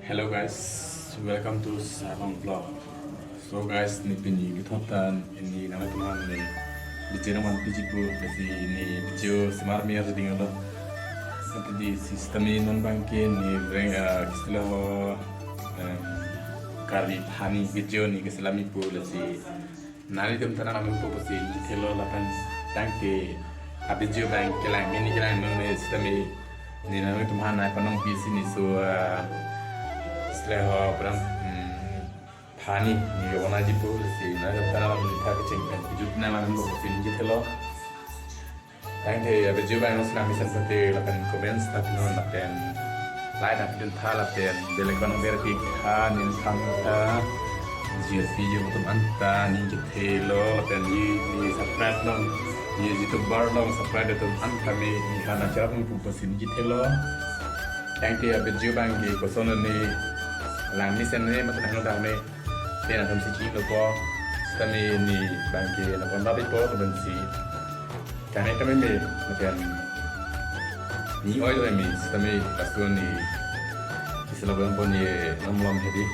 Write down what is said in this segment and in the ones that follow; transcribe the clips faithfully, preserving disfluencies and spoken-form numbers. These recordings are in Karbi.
Hello guys, welcome to Sarong Vlog. So guys, ne pini kethot ta ne nanglitum aphan ne video nangvan piji pu, lasi ne video semar mir si dinglo. Nanti di sitame non abangke ne breng, ah, kisi lo ho, em, Karbi Phani video ne keselam-i pu, lasi nanglitum ta nang amin po pusi ne chithelo lapen tangte a video abang kelang mini kelang nune sitame ne nanglitum aphan nangpanong pisi ne so, ah, kisi lo ho program, hmm, Phani ne onaji pu, lasi nanglitum ta nang amin tha kecheng pen kejut nang amin po pusi ne chithelo. Tangte a video abang nangselam mesen pute lapen comments ta pinon lapen like ta pidun tha lapen bell icon ber pi tha, ning than tha, G R P yo atum anta ne chithelo lapen ne, ne subscribe non, ne YouTuber non subscribe atum anta me ne hana charap pu pusi ne chithelo. Tangte a video abangke koson ne lang mesen ne matan hang dam ne te nangtum si chinglo po, sitame ne abangke nangpon babi po, lapen si kane kame me, lapen ne oi lo me, sitame laso ne kisi lo abang pon ne non malom hedi,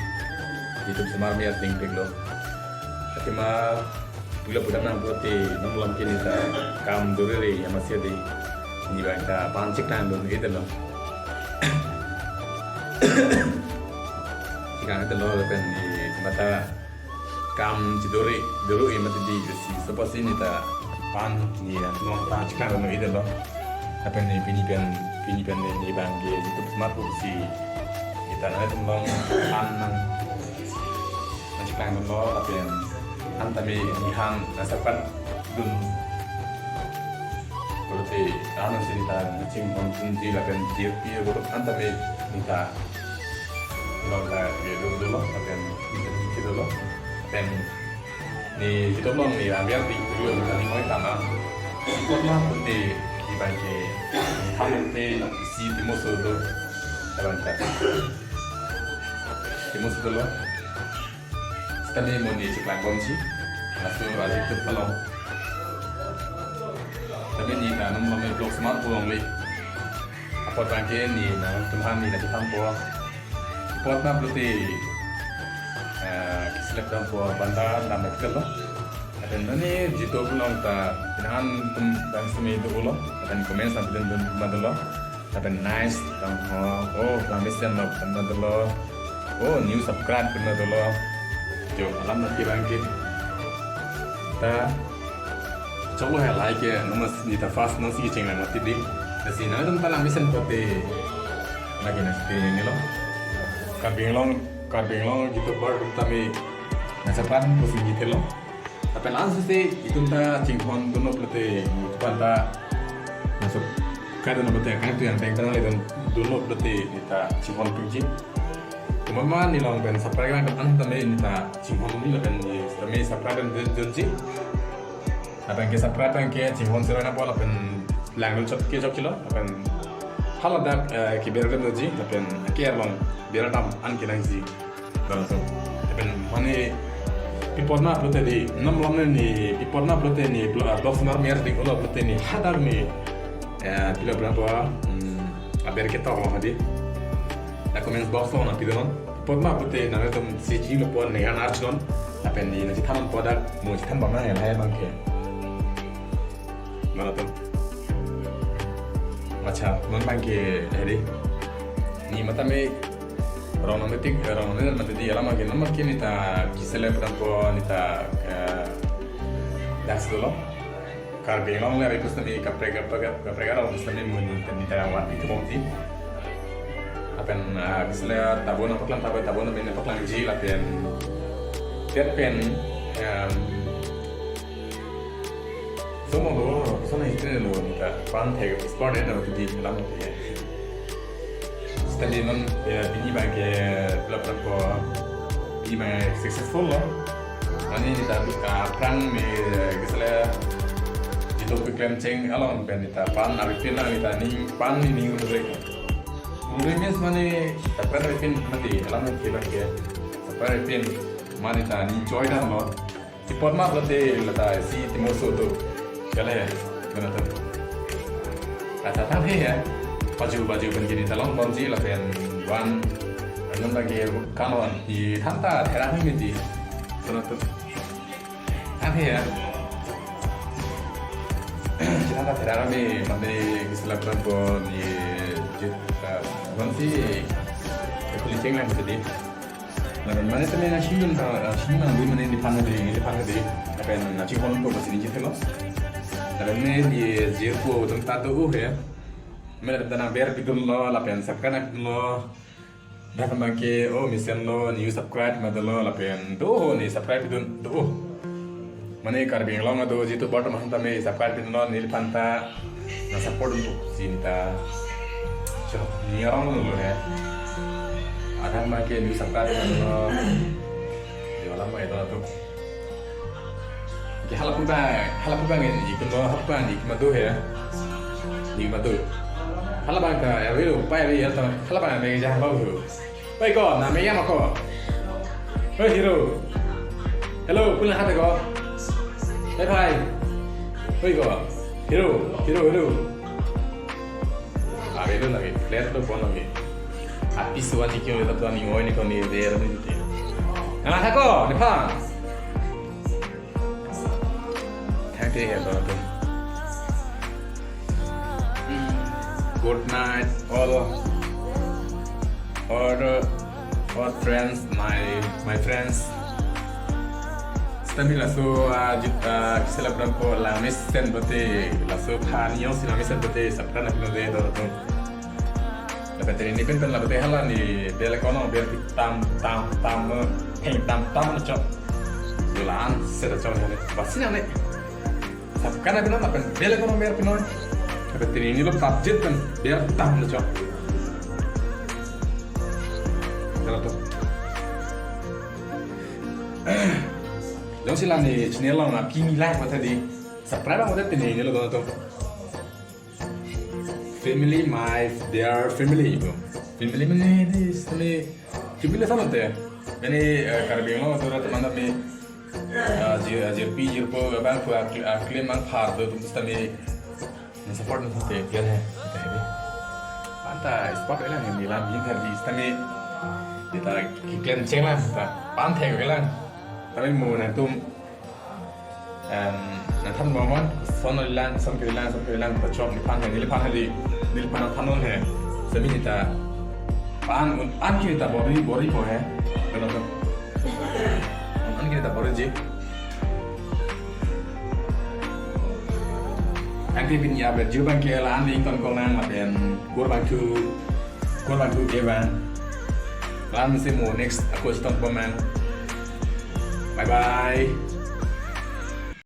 YouTube semar mir ding pik lo. Athema pula pula nang pute non malom ke ne ta kam dore re ya masih di ne abang ta pan cheklang dun-edetlo. Cheklang-edetlo lapen ne mata kam chidore doro-e mati di si so pusi ne ta pan ne non ta cheklang dun-edetlo. Lapen ne pini pen, pini pen ne, ne abangke YouTube semar pusi ne ta nanglitum along pan nang nangcheklang dunlo lapen anta me ne hang nangsapat dun pulote ano si ne ta nangchinghon dunji lapen G R P yo atum anta me ne ta non ta ke dun dunlo lapen ne ta chithelo lapen ne hitom along ne amir di dulu ne ta ne oi tama. Pi apot ma pute ne abangke ne than te isi timoso do, abang ta timoso dolo. Sitame mo ne cheklang bomji laso a YouTube along. Tame ne ta non malom vlog semar pu longle. Apot abangke ne nangtum aphan ne nangchethan po. Pi apot ma pulote, eh, kisi lo abang po banda nam eklo. Lapen ne YouTube along ta pinangan atum abang sitame dolo. Lapen comments ta pidun dun ma dolo. Lapen nice tang ho, oh, lang mesen lo, tang dolo. Oh, new subscribe pun dolo. Jo, alam nangke abangke. Ta choklo he like ke, non mas ne ta first nangsi chenglang mati di. Lasi nanglitum ta lang mesen pute lake nangsi te ne lo. Karbi Anglong, Karbi Anglong YouTuber atum tame nangsapat pusi ne chithelo. Lapen langsung si itum ta chinghon dunlo pulote, itum ta nangso kai dunlo pulote, kangtui angdeng ta nangle dun, dunlo pulote ne ta chinghon piji. Komat ma ne along pen subscribe abang an tame ne ta chinghon dunji lapen ne tame subscribe dun, dunji. Lapen ke subscribe abangke chinghon siroi nangpo lapen lang dun chot ke chot kilo lapen haladak, eh, ke ber dun dunji lapen ke along ber dam an kenangji. Lapen mane pi apot ma pulote di, non malom ne ne, pi apot ma pulote ne vlog, vlog semar mir ding ulo pulote ne hadak ne, eh, pilo pilo po, hmm, aber ketok lo hadi. La comments box along nangpidun. Pi apot ma pulote nangtum si chinglo po ne ngan arch non. Lapen ne nangchethan po dak mo chethan bom nang lahai abangke. Marathon. Acha, non abangke hedi. Ne matame rong nang metik, rong nang mati di alam abangke non abangke ne ta kisi lo abang po ne ta, eh, dak dolo. Karbi Anglong le ari pusitame kaprek kaprek kaprek arong pusitame mo ne ta ne ta wan itu bomji. Lapen, ah, kisi lo tabon nangpaklang, tabon tabon nang paklangji lapen tet pen, em, so mo lo, so na history lo, ne ta pan thek expert ne lo di alam te. Sitame non, eh, pini abangke plap plap ko, pini abang successful lo. Mane ne ta, ah, aphrang ne, eh, kisi lo, jitu keklem cheng along pen ne ta pan arifin ne ta ning pan ne ning ure. Ure means mane ta pan arifin mati alam ke abangke. Ta pan arifin mane ta ning choi damlo. Pi apot ma pulote la ta isi timoso do. Kale, mana tu. Kata tang he ya. Baju, baju pen kini ta long bomji lapen one, Jom lagi kanon, di thanta therang midi. Terus tuh. Anhe ya. Di thanta therang mi mandi kisila pran ko ni jit, eh, non si kulicing lang tadi. Lapen mane tadi na singin ta, singin nang di mane di pan di, di pan di. Lapen na chingkon ko basi ni jit lo. Lapen ne di jit ko tum ta do uh ya. Mane tadi nang ber bidun lo, lapen subscribe nang lo. Dak abang ke, oh, mesen lo, new subscribe ma dolo, lapen do ho ne subscribe dun do. Mane Karbi Anglong do jitu bot mahanta me subscribe dun lo, neliphan ta na support dun sinta. So, ni orang lo he. Dak abang ke new subscribe ma dolo. Di wala ma itu tu. Ke hala puta, hala puta nge, ikum lo, hala puta, ikum atu he. Ikum atu. Hala bang ta, ya, welo, pa, ya, ya, ta, hala bang, me, ja, ba, welo. Oi, ko, na, me, ya, ma, ko. Oi, Hero. Hello, pula hata ko. Bye bye. Oi, ko. Hero, Hero, Hero. Are lo lagi, flat lo pon lagi. Api suan ni kyo, tapi ani oi ni ko ni, there ni. Nang hako, ni pa. Thank you, ya, Jonathan. Good night, all, all the, all friends, my, my friends. Sitame laso, ah, jit, ah, kiselebrat ko langmesen pulote, laso phan yo si langmesen pulote, subscribe nang pulote, Jonathan. Lapen tini pen pen lapen hala ni bell icon bell tam tam tam, theng tam tam chok. Dolan seta chok ne. Basi nang ne. Subscribe nang lapen bell icon ber pin noi. Lapen tini ni lo subject pen ber tam chok. Kalau tuh. Jongsi la ni channel along aphi kimi like mata di. Subscribe mata tini ni lo tuh. Family, my dear family, bro. Family mane di sitame family sama te. Mane, eh, Karbi Anglong atur teman kami, eh, jir, eh, jirpi, jirpo, abang pu akli-, aklim ang phar do tum sitame. Ni support ni te, biar he. Kita ini. Panta support elang ni lam bin hari sitame. Kita kiklem cheng lang, kita panthe elang. Tapi mau nantum Em, nangthan bomon, son lang, son kiri lang, son kiri lang, ta chok neliphan he, neliphan he di, neliphan nangthan non he. Sitame neta pan un an kiri ta bor-i, bor-i ko he. Benar kan? Un an kiri ta bor-i ji. Anke pini ya berju abang ke la an ning ton kong nang lapen kur bang tu, kur bang tu ke bang. Lan si mo next ako si ton bomang. Bye bye.